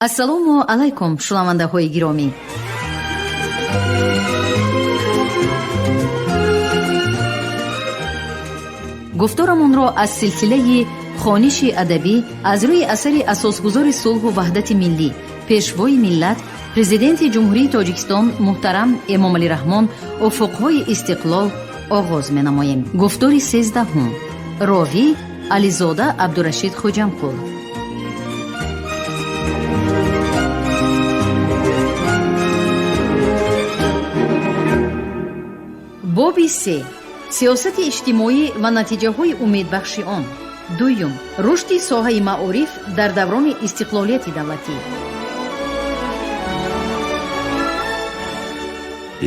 Ассалому алайкум, шунавандаҳои гиромӣ. Гуфторамонро аз силсилаи хониши адабӣ аз рӯи асари асосгузори сулҳу ваҳдати миллӣ, пешвои миллат, Президенти Ҷумҳурии Тоҷикистон муҳтарам Эмомалӣ Раҳмон «Уфуқҳои истиқлол» оғоз менамоем. Гуфтори 13-ум. Ровӣ Ализода Абдурашид Хуҷамқул. Боби се: сиёсати иҷтимоӣ ва натиҷаҳои умедбахши он. Дуюм: рушди соҳаи маориф дар даврони истиқлолияти давлатӣ.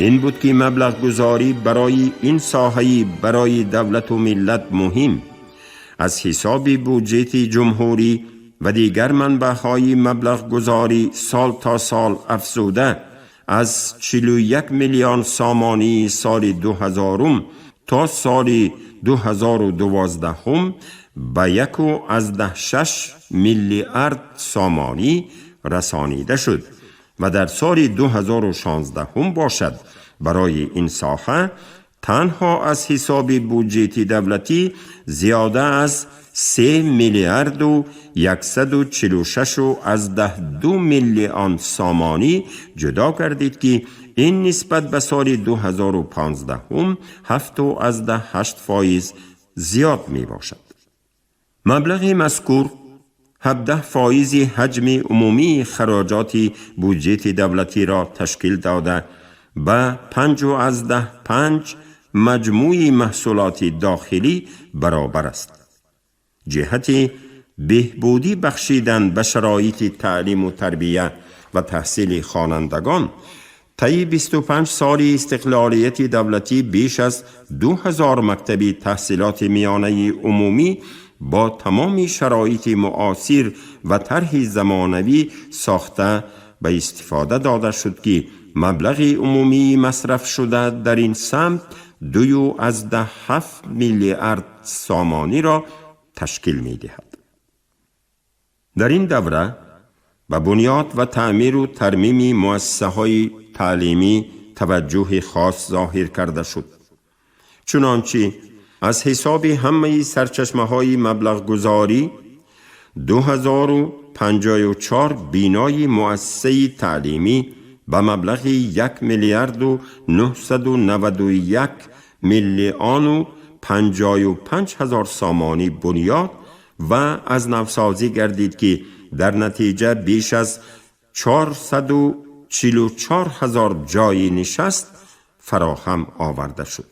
Ин буд ки маблағгузорӣ барои ин соҳаи барои давлату миллат муҳим аз ҳисоби буҷети ҷумҳурӣ ва дигар манбаъҳои маблағгузорӣ сол то сол афзуда аз 41 миллион сомонии соли 2000 то соли 2012 ба 1,6 миллиард сомонӣ расонида шуд ва дар соли 2016 бошад, барои ин соҳа танҳо аз ҳисоби буҷети давлатӣ зиёда аз 3 миллиарду 146,2 миллион сомонӣ ҷудо гардид, ки ин нисбат ба соли 2015 7,8% зиёд мебошад. Маблағи мазкур 17 фоизи ҳаҷми умумии хароҷоти буҷети давлатиро ташкил дода, ба 5,5 маҷмӯи маҳсулоти дохилӣ баробар аст. Ҷиҳати беҳбудӣ бахшидан ба шароити таълиму тарбия ва таҳсили хонандагон таи 25 соли истиқлолияти давлатӣ беш аз 2000 мактаби таҳсилоти миёнаи умумӣ бо тамоми шароити муосир ва тарҳи замонавӣ сохта ба истифода дода шуд, ки маблағи умумии масрафшуда дар ин самт 2,7 миллиард сомониро ташкил медиҳад. Дар ин давра ба бунёд ва таъмиру тармими муассисаҳои таълимӣ таваҷҷӯҳи хос зоҳир карда шуд. Чунончи аз ҳисоби ҳамаи сарчашмаҳои маблағгузорӣ 2054 бинои муассисаи таълимӣ ба маблағи 1 миллиарду 991 миллиону 55 ҳазор сомонӣ бунёд ва аз навсозӣ гардид, ки дар натиҷа беш аз 444 ҳазор ҷойи нишаст фароҳам оварда шуд.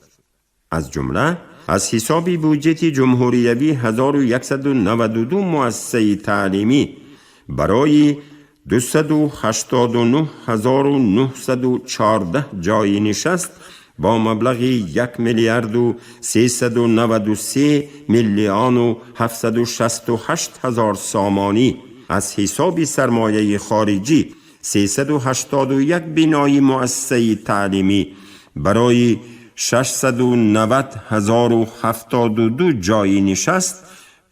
Аз ҷумла аз ҳисоби буҷети ҷумҳуриявӣ 1192 муассисаи таълимӣ барои 289 914 ҷойи нишаст бо маблағи 1 миллиарду 393 миллиону 768 ҳазор сомонӣ, аз ҳисоби сармояи хориҷӣ 381 бинои муассисаи таълимӣ барои 690 072 ҷойи нишаст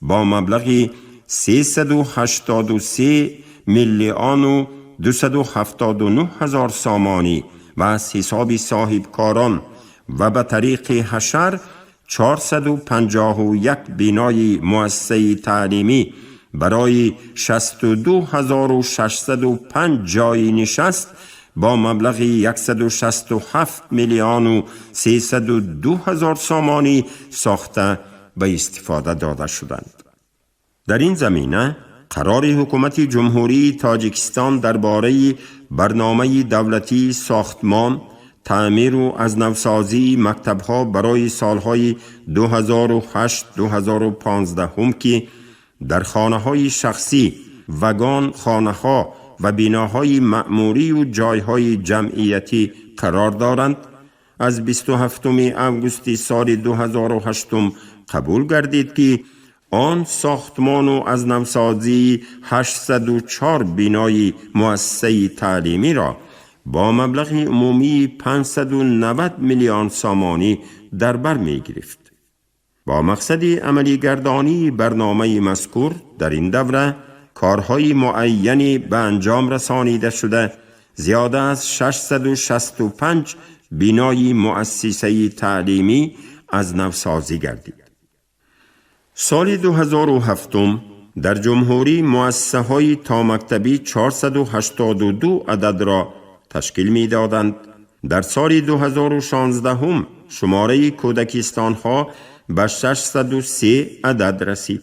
бо маблағи 383 миллиону 279 ҳазор сомонӣ ва аз ҳисоби соҳибкорон ва ба тариқи ҳашар 451 бинои муассисаи таълимӣ барои 62 605 ҷойи нишаст бо маблағи 167 миллиону 302 ҳазор сомонӣ сохта ба истифода дода шуданд. Дар ин замина қарори Ҳукумати Ҷумҳурии Тоҷикистон дар бораи барномаи давлатии сохтмон, таъмиру аз навсозии мактабҳо барои солҳои 2008-2015, ки дар хонаҳои шахсӣ, вагон хонаҳо ва биноҳои маъмурию ҷойҳои ҷамъиятӣ қарор доранд, аз 27 августи соли 2008 қабул гардид, ки он сохтмону аз навсозии 804 бинои муассисаи таълимиро бо маблағи умумии 590 миллион сомонӣ дар бар мегирифт. Бо мақсади амалигардонии барномаи мазкур дар ин давра کارهای معینی به انجام رسانیده شده، زیاده از 665 بینای مؤسسه تعلیمی از نوسازی گردید. سال 2007 در جمهوری مؤسسه های تامکتبی 482 عدد را تشکیل می دادند. در سال 2016 شماره کودکستان ها به 603 عدد رسید.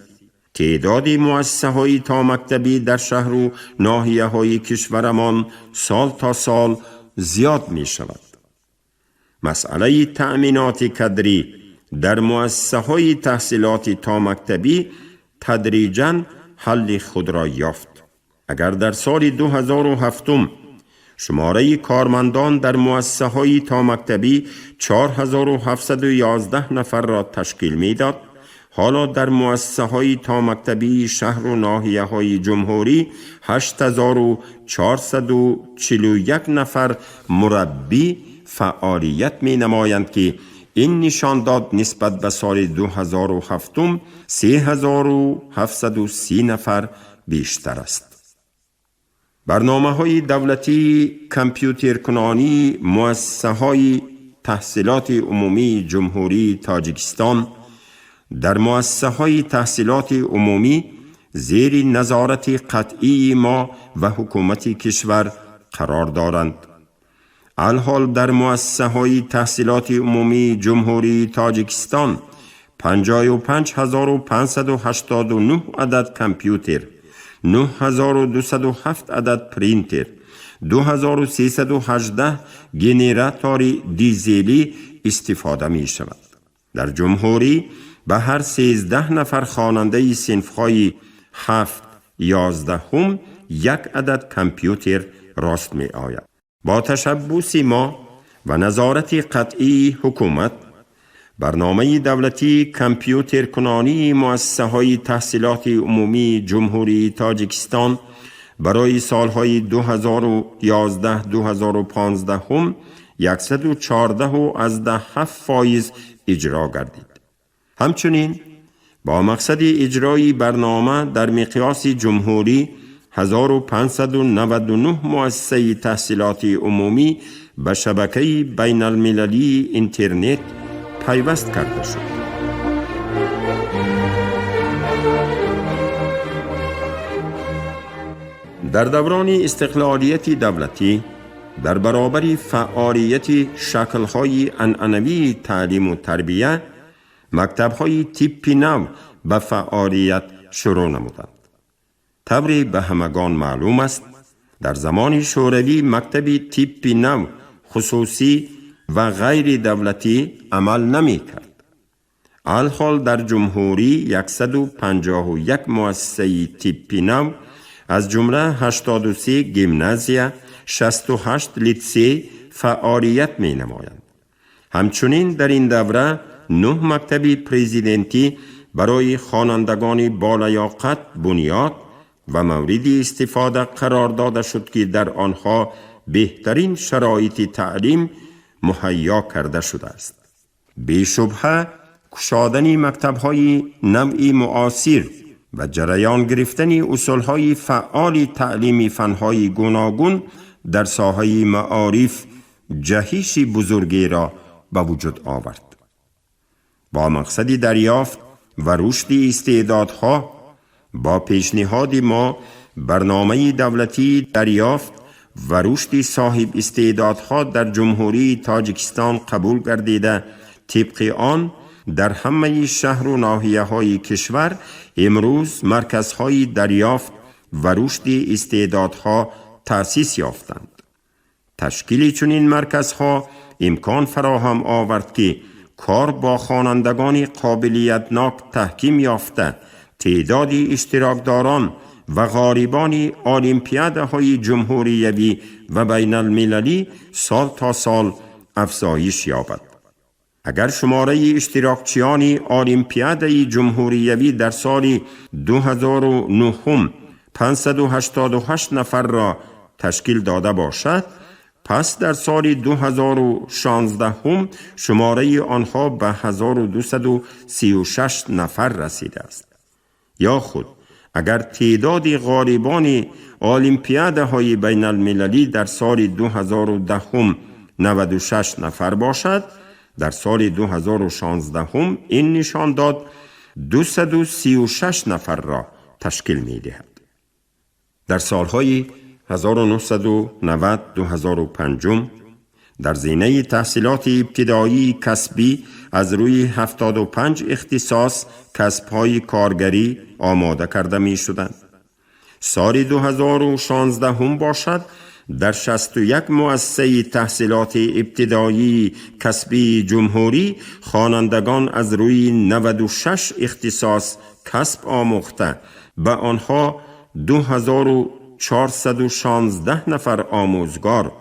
تعداد مؤسسه های تامکتبی در شهر و ناحیه های کشورمان سال تا سال زیاد می شود. مسئله تأمینات کدری در مؤسسه های تحصیلات تامکتبی تدریجاً حل خود را یافت. اگر در سال 2007 شماره کارمندان در مؤسسه های تامکتبی 4711 نفر را تشکیل می داد، حالا در مؤسسه های تامکتبی شهر و ناحیه های جمهوری 8441 نفر مربی فعالیت می نمایند که این نشان داد نسبت به سال 2007 3730 نفر بیشتر است. برنامه های دولتی کامپیوترکنانی مؤسسه های تحصیلات عمومی جمهوری تاجیکستان در مؤسسه های تحصیلات عمومی زیر نظارت قطعی ما و حکومت کشور قرار دارند. الحال در مؤسسه های تحصیلات عمومی جمهوری تاجیکستان 55589 عدد کامپیوتر، 9207 عدد پرینتر، 2318 گنراتور دیزلی استفاده می شود. در جمهوری به هر 13 نفر خواننده صنف‌های 7 11 یک عدد کامپیوتر راست می آید. با تشبث ما و نظارت قطعی حکومت، برنامه دولتی کامپیوتر کنانی مؤسسه های تحصیلات عمومی جمهوری تاجیکستان برای سالهای 2011-2015 114.7 فایز اجرا گردید. همچنین با مقصد اجرای برنامه در مقیاس جمهوری 1599 مؤسسه تحصیلات عمومی به شبکه بین المللی اینترنت پیوست کرده شد. در دوران استقلالیت دولتی در برابر فعالیت شکل‌های عنعنوی تعلیم و تربیه، مکتب‌های تیپ نو به فعالیت شروع نمودند. طوری به همگان معلوم است، در زمان شوروی مکتب تیپ نو خصوصی و غیر دولتی عمل نمی کرد. الحال در جمهوری 151 مؤسسه تیپ نو از جمله 83 گیمنازیا، 68 لیتسه فعالیت می نمایند. همچنین در این دوره 9 مکتب پرزیدنتی برای خوانندگان بالیاقت بنیاد و مورد استفاده قرار داده شد که در آنها بهترین شرایط تعلیم مهیا کرده شده است. بی‌شبهه کشادن مکتب‌های نوع معاصر و جریان گرفتن اصولهای فعال تعلیم فنهای گوناگون در ساحه معارف جهش بزرگی را به وجود آورد. با مقصد دریافت و رشد استعدادها با پیشنهاد ما برنامه دولتی دریافت و رشد صاحب استعدادها در جمهوری تاجیکستان قبول گردیده، طبق آن در همه شهر و ناحیه های کشور امروز مرکزهای دریافت و رشد استعدادها تأسیس یافتند. تشکیل چنین مرکزها امکان فراهم آورد که کار با خوانندگان قابلیتناک تحکیم یافته، تعداد اشتراکداران و غالبان المپیادهای جمهوریوی و بین المللی سال تا سال افزایش یابد. اگر شماره اشتراکچیان المپیاد جمهوریوی در سال 2009 588 نفر را تشکیل داده باشد، پس در سال 2016 شماره آنها به 1236 نفر رسیده است. یا خود اگر تعداد غالبان المپیادهای بین المللی در سال 2010 96 نفر باشد، در سال 2016 این نشان داد 236 نفر را تشکیل می دهد. در سالهای 1990-2005 در زینه تحصیلات ابتدایی کسبی از روی 75 اختصاص کسب‌های کارگری آماده کرده می شدند. سال 2016 هم باشد در 61 مؤسسه تحصیلات ابتدایی کسبی جمهوری خوانندگان از روی 96 اختصاص کسب آموخته به آنها 2416 نفر آموزگار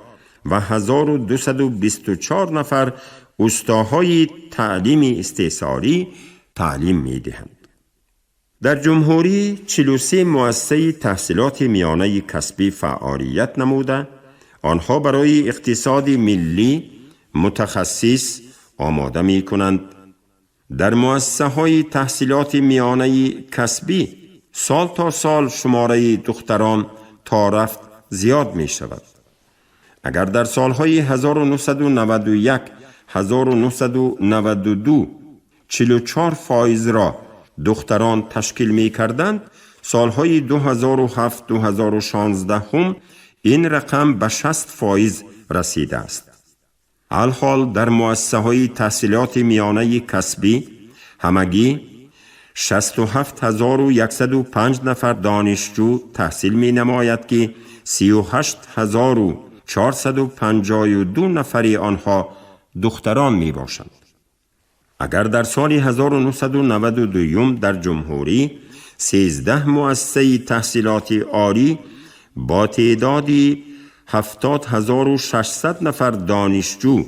و 1224 نفر استاهای تعلیم استعصاری تعلیم می دهند. در جمهوری 43 مؤسسه تحصیلات میانه کسبی فعالیت نموده، آنها برای اقتصاد ملی متخصص آماده می کنند. در مؤسسه های تحصیلات میانه کسبی سال تا سال شماره دختران تا رفت زیاد می شود. اگر در سالهای 1991 1992 44 فایز را دختران تشکیل می کردند، سالهای 2007 2016 هم این رقم به 60 فایز رسیده است. الحال در مؤسسه های تحصیلات میانه کسبی همگی 67105 نفر دانشجو تحصیل می نماید که 38452 نفر آنها دختران می باشند. اگر در سال 1992 در جمهوری 13 مؤسسه تحصیلات عالی با تعداد 70600 نفر دانشجو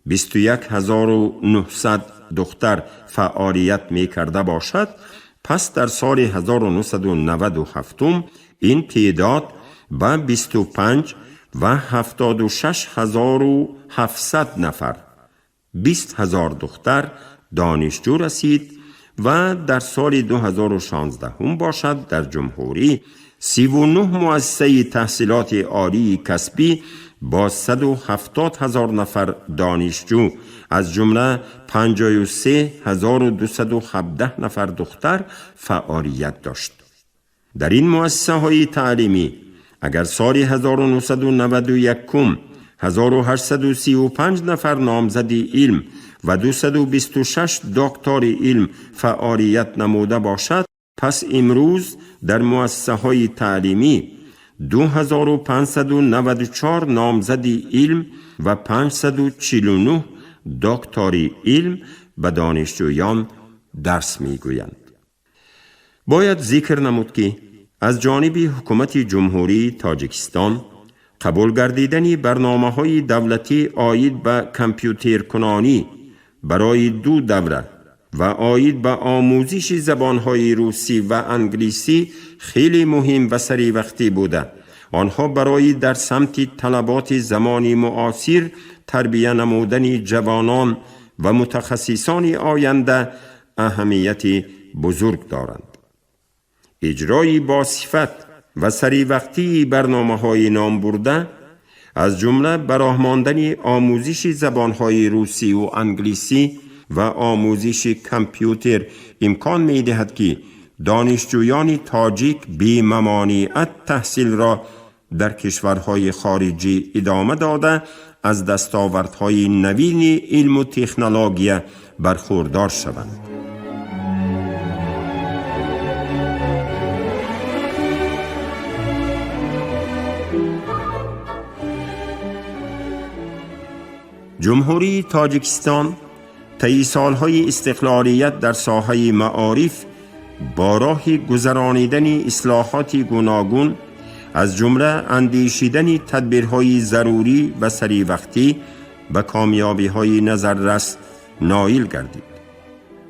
21900 دختر فعالیت می کرده باشد، پس در سال 1997 این تعداد به 25 و 76700 نفر 20000 دختر دانشجو رسید و در سال 2016 هم باشد در جمهوری 39 مؤسسه تحصیلات عالی کسبی با 170,000 نفر دانشجو از جمله 53217 نفر دختر فعالیت داشت. در این مؤسسه های تعلیمی اگر سال 1991 1835 نفر نامزد علم و 226 دکتر علم فعالیت نموده باشد، پس امروز در مؤسسه های تعلیمی 2594 نامزد علم و 549 دکتر علم به دانشجویان درس میگویند. باید ذکر نمود که از جانب حکومت جمهوری تاجیکستان قبول گردیدن برنامه‌های دولتی عاید به کامپیوتر کنانی برای 2 دوره و عاید به آموزش زبان‌های روسی و انگلیسی خیلی مهم و سری وقتی بوده. آنها برای در سمت طلبات زمان معاصر تربیه نمودن جوانان و متخصصان آینده اهمیت بزرگ دارند. اجرای با صفت و سری وقتی برنامه‌های نام برده از جمله براه ماندن آموزش زبان‌های روسی و انگلیسی و آموزش کامپیوتر امکان می‌دهد که دانشجویان تاجیک بی ممانعت تحصیل را در کشورهای خارجی ادامه داده از دستاوردهای نوین علم و تکنولوژی برخوردار شوند. جمهوری تاجیکستان طی سالهای استقلالیت در ساحه معارف با راه گذرانیدن اصلاحات گوناگون از جمله اندیشیدن تدبیرهای ضروری و سری وقتی به کامیابی‌های نظررس نایل گردید.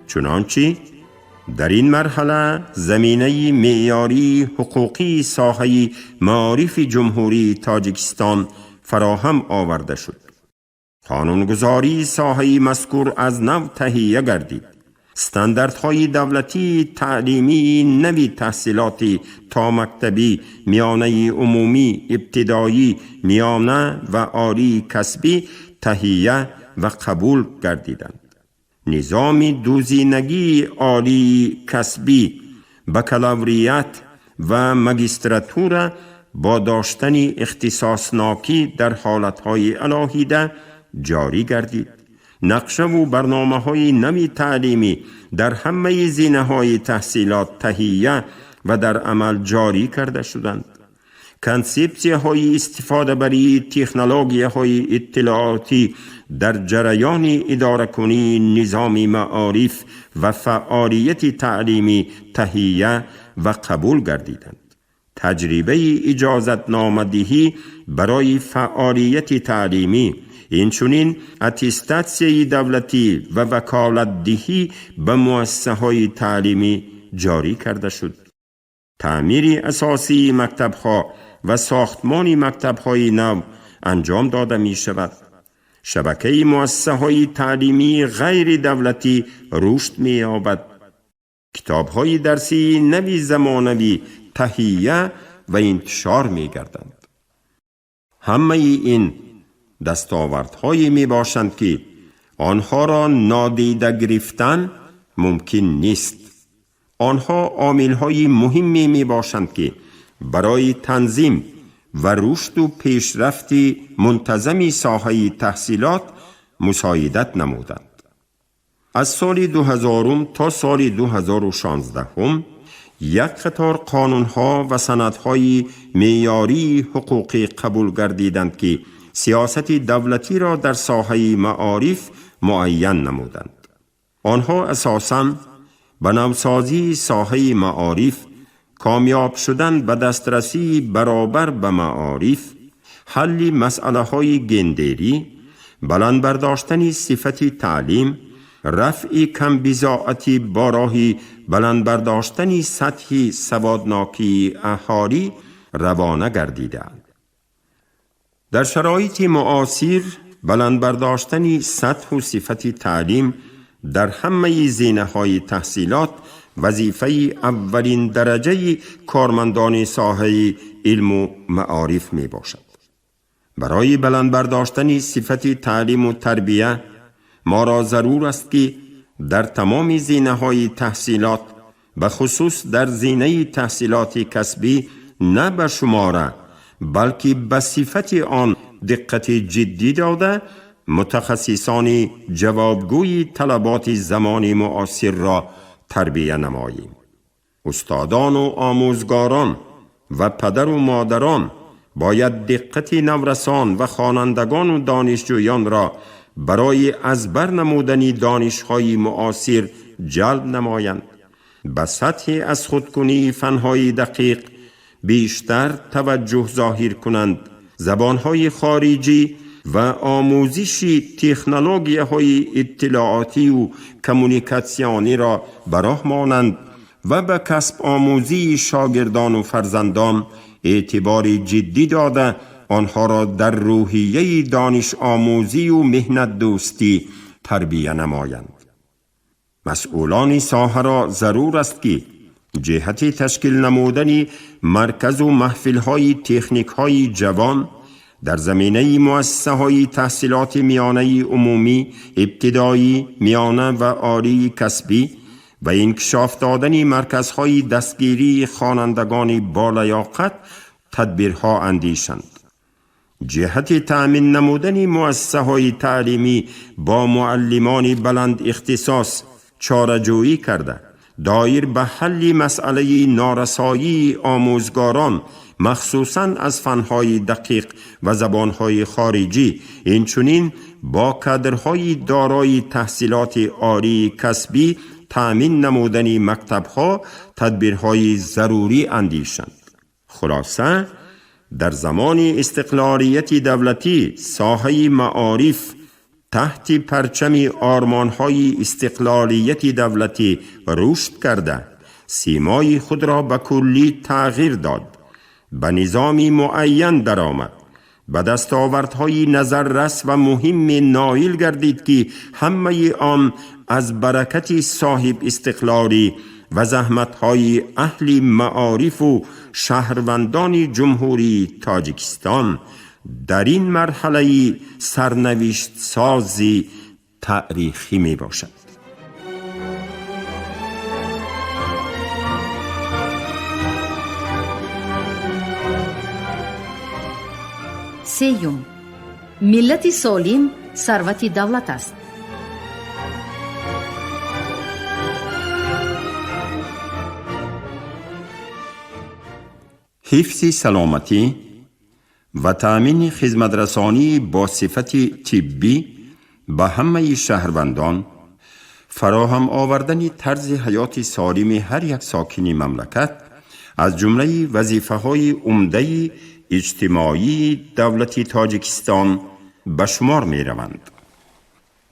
چنانچه در این مرحله زمینه معیاری حقوقی ساحه معارف جمهوری تاجیکستان فراهم آورده شد. قانونگذاری ساحه مذکور از نو تهیه گردید. Стандартҳои давлатии таълимии нави таҳсилоти томактабӣ, миёнаи умумӣ, ибтидоӣ, миёна ва олии касбӣ таҳия ва қабул гардиданд. Низоми дузинагии олии касбӣ, бакалавриат ва магистратура бо доштани ихтисоснокӣ дар ҳолатҳои алоҳида ҷорӣ гардид. Нақшаву барномаҳои нави таълимӣ дар ҳамаи зинаҳои таҳсилот таҳия ва дар амал ҷорӣ карда шуданд. Консепсияҳои истифодабарии технологияҳои иттилоотӣ дар ҷараёни идоракунии низоми маориф ва фаъолияти таълимӣ таҳия ва қабул гардиданд. Таҷрибаи иҷозатномадиҳӣ барои фаъолияти таълимӣ, инчунин аттестатсияи давлатӣ ва ваколатдиҳӣ ба муассисаҳои таълимӣ ҷорӣ карда шуд. Таъмири асосии мактабҳо ва сохтмони мактабҳои нав анҷом дода мешавад. Шабакаи муассисаҳои таълимии ғайридавлатӣ рушд меёбад. Китобҳои дарсии нави замонавӣ таҳия ва интишор мегарданд. Ҳамаи ин дастовардҳое мебошанд, ки онҳоро нодида гирифтан мумкин нест. Онҳо омилҳои муҳиме мебошанд, ки барои танзим ва рушду пешрафти мунтазами соҳаи таҳсилот мусоидат намуданд. Аз соли 2000 то соли 2016 як қатор қонунҳо ва санадҳои меъёрии ҳуқуқӣ қабул гардиданд, ки сиёсати давлатиро дар соҳаи маориф муайян намуданд. Онҳо асосан ба навсозии соҳаи маориф, комёб шудан ба дастрасии баробар ба маориф, ҳалли масъалаҳои гендерӣ, баланд бардоштани сифати таълим, рафъи камбизоатӣ бо роҳи баланд бардоштани сатҳи саводнокии аҳолӣ равона гардидаанд. Дар шароити муосир баланд бардоштани сатҳу сифати таълим дар ҳамаи зинаҳои таҳсилот вазифаи аввалин дараҷаи кормандони соҳаи илму маориф мебошад. Барои баланд бардоштани сифати таълиму тарбия моро зарур аст, ки дар тамоми зинаҳои таҳсилот, ба хусус дар зинаи таҳсилоти касбӣ, на ба шумора, балки ба сифати он диққати ҷиддӣ дода, мутахассисони ҷавобгӯи талаботи замони муосирро тарбия намоем. Устодону омӯзгорон ва падару модарон бояд диққати наврасон ва хонандагону донишҷӯёнро барои аз бар намудани донишҳои муосир ҷалб намоянд, ба сатҳи аз худкунии фанҳои дақиқ бештар таваҷҷӯҳ зоҳир кунанд, забонҳои хориҷӣ ва омӯзиши технологияҳои иттилоотию коммуникатсиониро ба роҳ монанд ва ба касбомӯзии шогирдону фарзандон эътибори ҷиддӣ дода, онҳоро дар рӯҳияи донишомӯзию меҳнатдӯстӣ тарбия намоянд. Масъулони соҳаро зарур аст, ки ҷиҳати ташкил намудани марказу маҳфилҳои техникҳои ҷавон дар заминаи муассисаҳои таҳсилоти миёнаи умумӣ, ибтидоӣ, миёна ва олии касбӣ ва инкишоф додани марказҳои дастгирии хонандагони болаёқат тадбирҳо андешанд. Ҷиҳати таъмин намудани муассисаҳои таълимӣ бо муаллимони баланд ихтисос чораҷӯӣ карда, доир ба ҳалли масъалаи норасоии омӯзгорон, махсусан аз фанҳои дақиқ ва забонҳои хориҷӣ, инчунин бо кадрҳои дорои таҳсилоти олии касбӣ таъмин намудани мактабҳо тадбирҳои зарурӣ андешанд. Хулоса, дар замони истиқлолияти давлатӣ соҳаи маориф таҳти парчами ормонҳои истиқлолияти давлатӣ рушд карда, симои худро ба куллӣ тағйир дод, ба низоми муайян даромад. به دستاوردهای نظررس و مهم نایل گردید که همه آن از برکت صاحب استقلالی و زحمت‌های اهل معارف و شهروندان جمهوری تاجیکستان در این مرحله سرنوشت سازی تاریخی می باشد. Сеюм. Миллати солим сарвати давлат аст. Ҳифзи саломатӣ ва таъмини хизматрасонӣ бо сифати тиббӣ ба ҳамаи шаҳрвандон, фароҳам овардани тарзи ҳаёти солими ҳар як сокини мамлакат аз ҷумлаи вазифаҳои умдаи иҷтимоии давлати Тоҷикистон ба шумор мераванд.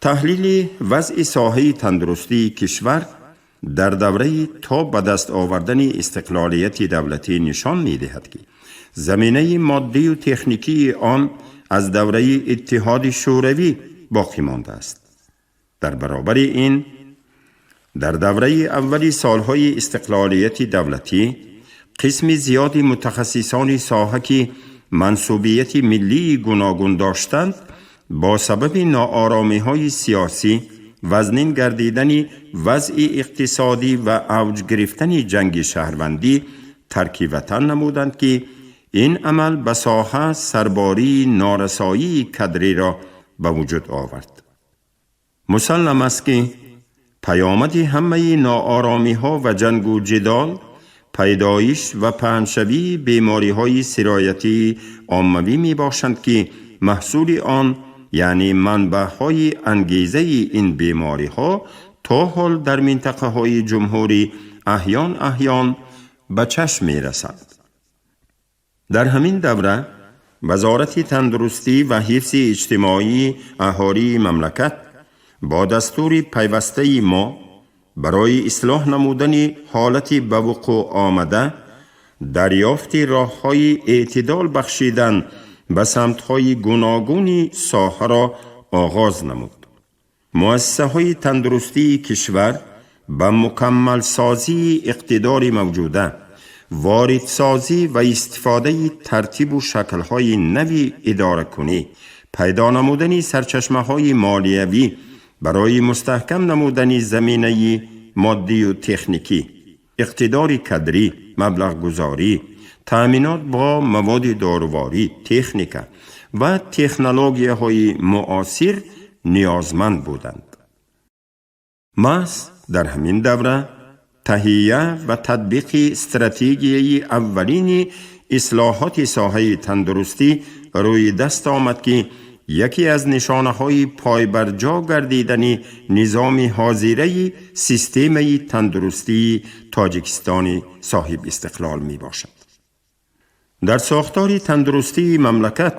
Таҳлили вазъи соҳаи тандурустии кишвар дар давраи то ба даст овардани истиқлолияти давлатӣ нишон медиҳад, ки заминаи моддию техникии он аз давраи Иттиҳоди Шӯравӣ боқӣ мондааст. Дар баробари ин, дар давраи аввали солҳои истиқлолияти давлатӣ қисми зиёди мутахассисони соҳа, ки мансубияти миллии гуногун доштанд, бо сабаби нооромиҳои сиёсӣ, вазнин гардидани вазъи иқтисодӣ ва авҷ гирифтани ҷанги шаҳрвандӣ тарки ватан намуданд, ки ин амал ба соҳа сарбории норасоии кадриро ба вуҷуд овард. Мусаллам аст, ки паёмади ҳамаи нооромиҳо ва ҷангу ҷидол пайдоиш ва паҳншавии бемориҳои сироятии оммавӣ мебошанд, ки маҳсули он, яъне манбаъҳои ангезаи ин бемориҳо, то ҳол дар минтақаҳои ҷумҳурӣ аҳён аҳён ба чашм мерасад. Дар ҳамин давра Вазорати тандурустӣ ва ҳифзи иҷтимоии аҳолии мамлакат бо дастури пайвастаи мо барои ислоҳ намудани ҳолати ба вуқӯъ омада, дарёфти роҳҳои эътидол бахшидан ба самтҳои гуногуни соҳаро оғоз намуд. Муассисаҳои тандурустии кишвар ба мукаммалсозии иқтидори мавҷуда, воридсозӣ ва истифодаи тартибу шаклҳои нави идоракунӣ, пайдо намудани сарчашмаҳои молиявӣ барои мустаҳкам намудани заминаи моддию техникӣ, иқтидори кадрӣ, маблағгузорӣ, таъминот бо маводи доруворӣ, техника ва технологияҳои муосир ниёзманд буданд. Маҳз дар ҳамин давра таҳия ва татбиқи стратегияи аввалини ислоҳоти соҳаи тандурустӣ рӯи даст омад, ки яке аз нишонаҳои пойбарҷо гардидани низоми ҳозираи системаи тандурустии Тоҷикистони соҳибистиқлол мебошад. Дар сохтори тандурустии мамлакат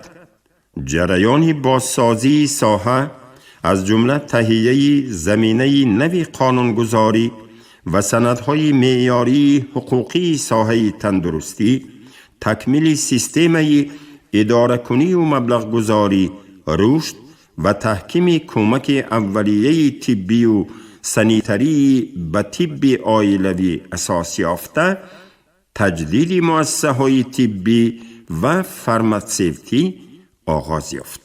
ҷараёни бозсозии соҳа, аз ҷумла таҳияи заминаи нави қонунгузорӣ ва санадҳои меъёрии ҳуқуқии соҳаи тандурустӣ, такмили системаи идоракунию маблағгузорӣ, рушд ва таҳкими кӯмаки аввалияи тиббию санитарии ба тибби оилавӣ асос ёфта, таҷдиди муассисаҳои тиббӣ ва фарматсевтӣ оғоз ёфт.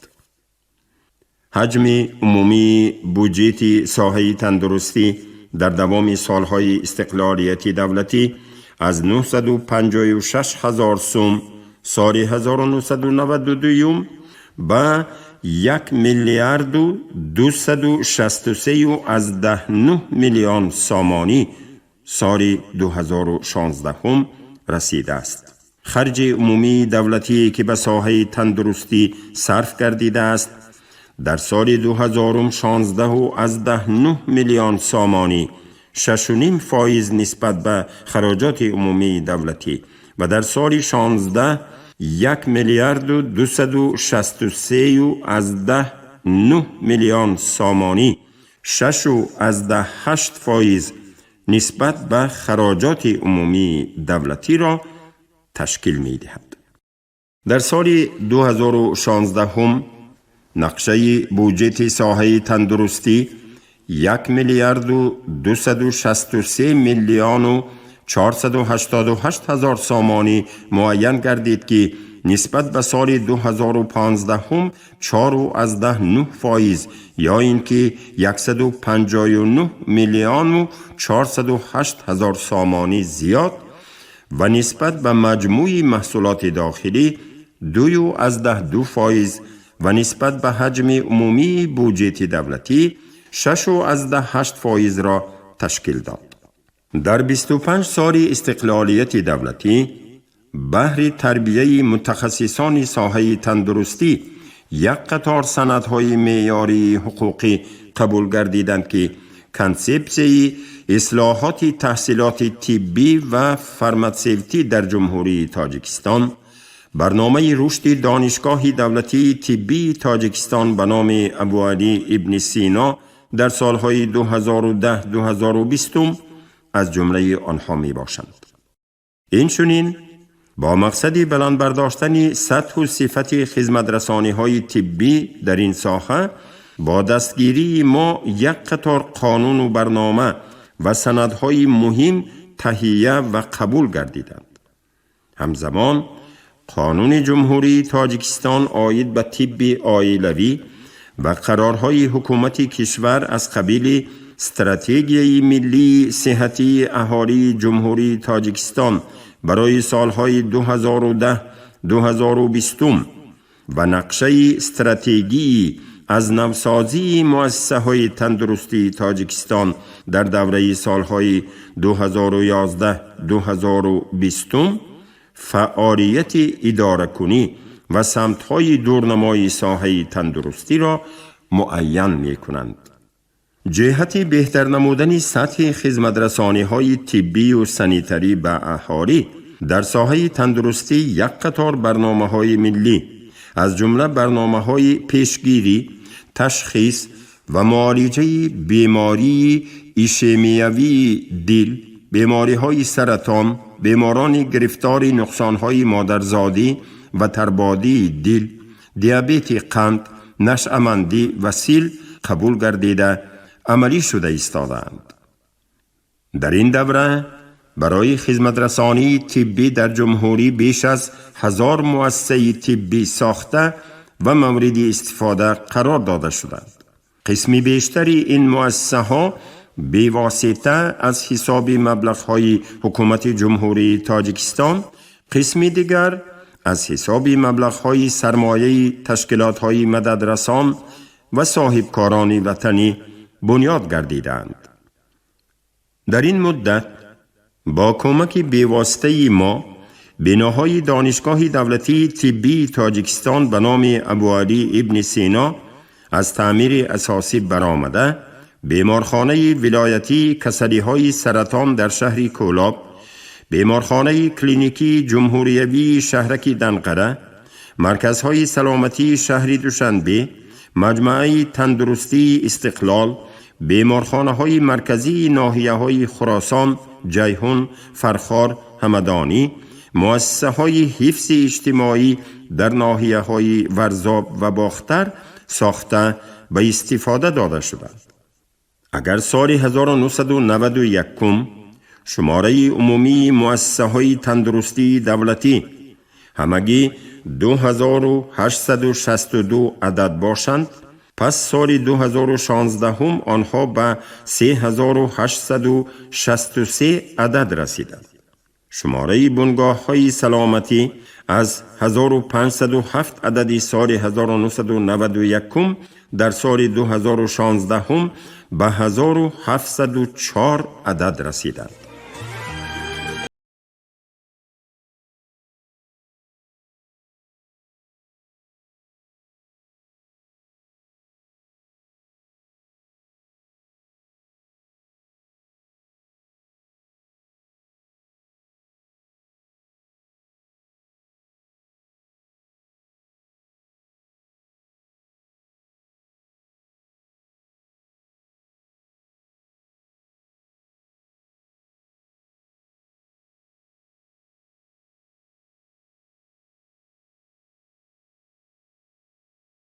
Ҳаҷми умумии буҷети соҳаи тандурустӣ дар давоми солҳои истиқлолияти давлатӣ аз 956 ҳазор сум соли 1992 ба 1 миллиарду 263,9 миллион сомонӣ соли 2016 расидааст. Харҷи умумии давлатие, ки ба соҳаи тандурустӣ сарф гардидааст, дар соли 2016,9 миллион сомонӣ, 6,5% нисбат ба хароҷоти умумии давлатӣ, ва дар соли 16 1 миллиарду 263,9 миллион сомонӣ, 6,8% нисбат ба хароҷоти умумии давлатиро ташкил медиҳад. Дар соли 2016 нақшаи буҷети соҳаи тандурустӣ 1 миллиарду 263 миллиону 488 ҳазор сомонӣ муайян гардид, ки нисбат ба соли 2015 4,9%, ё ин ки 159 миллиону 408 ҳазор сомонӣ зиёд ва нисбат ба маҷмӯи маҳсулоти дохилӣ 2,2% ва нисбат ба ҳаҷми умумии буҷети давлатӣ 6,8%-ро ташкил дод. Дар 25 соли истиқлолияти давлатӣ баҳри тарбияи мутахассисони соҳаи тандурустӣ як қатор санадҳои меъёрии ҳуқуқӣ қабул гардиданд, ки консепсияи ислоҳоти таҳсилоти тиббӣ ва фарматсевтӣ дар Ҷумҳурии Тоҷикистон, барномаи рушди Донишгоҳи давлатии тиббии Тоҷикистон ба номи Абуалӣ ибни Сино дар солҳои 2010-2020 аз ҷумлаи онҳо мебошанд. Инчунин бо мақсади баланд бардоштани сатҳу сифати хизматрасониҳои тиббӣ дар ин соҳа бо дастгирии мо як қатор қонуну барнома ва санадҳои муҳим таҳия ва қабул гардиданд. Ҳамзамон Қонуни Ҷумҳурии Тоҷикистон оид ба тибби оилавӣ ва қарорҳои ҳукумати кишвар аз қабили Стратегияи миллии сиҳатии аҳолии Ҷумҳурии Тоҷикистон барои солҳои 2010-2020 ва нақшаи стратегии аз навсозии муассисаҳои тандурустии Тоҷикистон дар давраи солҳои 2011-2020 фаъолияти идоракунӣ ва самтҳои дурнамои соҳаи тандурустиро муайян мекунанд. Ҷиҳати беҳтар намудани сатҳи хизматрасониҳои тиббию санитарӣ ба аҳолӣ дар соҳаи тандурустӣ як қатор барномаҳои миллӣ, аз ҷумла барномаҳои пешгирӣ, ташхис ва муолиҷаи бемории ишемиявии дил, бемориҳои саратон, беморони гирифтори нуқсонҳои модарзодӣ ва тарбодии дил, диабети қанд, нашъамандӣ ва сил қабул гардида, амалӣ шуда истодаанд. Дар ин давра барои хизматрасонии тиббӣ дар ҷумҳурӣ беш аз 1000 муассисаи тиббӣ сохта ва мавриди истифода қарор дода шуданд. Қисми бештари ин муассисаҳо бевосита аз ҳисоби маблағҳои ҳукумати Ҷумҳурии Тоҷикистон, қисми дигар аз ҳисоби маблағҳои сармояи ташкилотҳои мададрасан ва соҳибкорони ватанӣ бунёд гардидаанд. Дар ин муддат бо кӯмаки бевоситаи мо биноҳои Донишгоҳи давлатии тиббии Тоҷикистон ба номи Абуалӣ ибни Сино аз таъмири асосӣ баромада, беморхонаи вилоятии касалиҳои саратон дар шаҳри Кӯлоб, беморхонаи клиникии ҷумҳуриявии шаҳраки Данғара, марказҳои саломатии шаҳри Душанбе, маҷмӯаи тандурустии Истиқлол, беморхонаҳои марказии ноҳияҳои Хуросон, Ҷайҳун, Фархор, Ҳамадонӣ, муассисаҳои ҳифзи иҷтимоӣ дар ноҳияҳои Варзоб ва Бохтар сохта, ба истифода дода шуданд. Агар соли 1991 шумораи умумии муассисаҳои тандурустии давлатӣ ҳамагӣ 2862 адад бошанд, пас соли 2016 онҳо ба 3863 адад расиданд. Шумораи бунгоҳҳои саломатӣ аз 1507 адади соли 1991 дар соли 2016 ба 1704 адад расиданд.